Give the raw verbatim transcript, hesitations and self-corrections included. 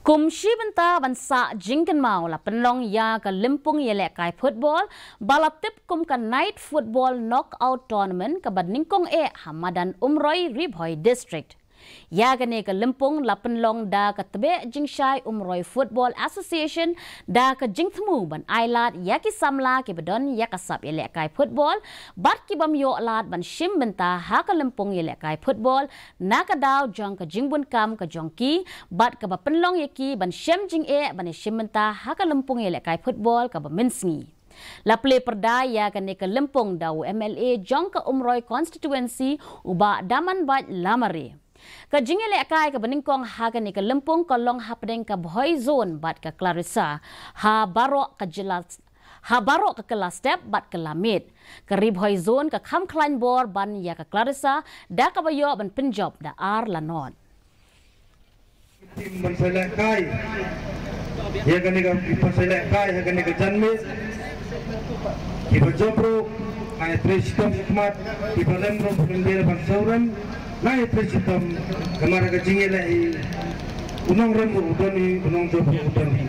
Kum shi bynta ban sah jingkynmaw la pynlong ïa ka lympung ïalehkai football ba la tip kum ka Night Football Knockout Tournament kaba nyngkong eh ha madan Umroi, Ri Bhoi District. Ïa kane ka lympung la pynlong da ka Tbeh Jingshai Umroi Football Association da ka jingthmu ban ai lad ïa ki samla kiba don ïa ka sap ïalehkai football bad ki bym ïoh lad ban shim bynta ha ka lympung ïalehkai football na ka daw jong ka jingbun kam ka jong ki bad kaba pynlong ïa ki ban shem jingeh ban ïashim bynta ha ka lympung ïalehkai football kaba mynsngi. La plie pyrda ïa kane ka lympung da u M L A jong ka Umroi Constituency, u Bah Damanbait Lamare. Ka jingïalehkai kaba nyngkong ha kane ka lympung ka long hapdeng ka Bhoi Zone bad ka Clarissa ha baroh ka jylla, ha baroh ka kylla step bad kylla miet. Ka Ri Bhoi Zone ka kham khlaiñ bor ban ïa ka Clarissa da kaba ïoh ban pynjop da ar la nod. Tim ban sa lehkai ïa kane ka, ban sa lehkai ha kane ka janmiet. Kiba jop ruh, nga ai trei shitom shakhmat. Kiba rem ruh, pynbiang ban sawrem. Nga ai trei shitom. Namar ka jingïaleh hi, u nongrem ruh u don hi, u nongjop ruh u don hi.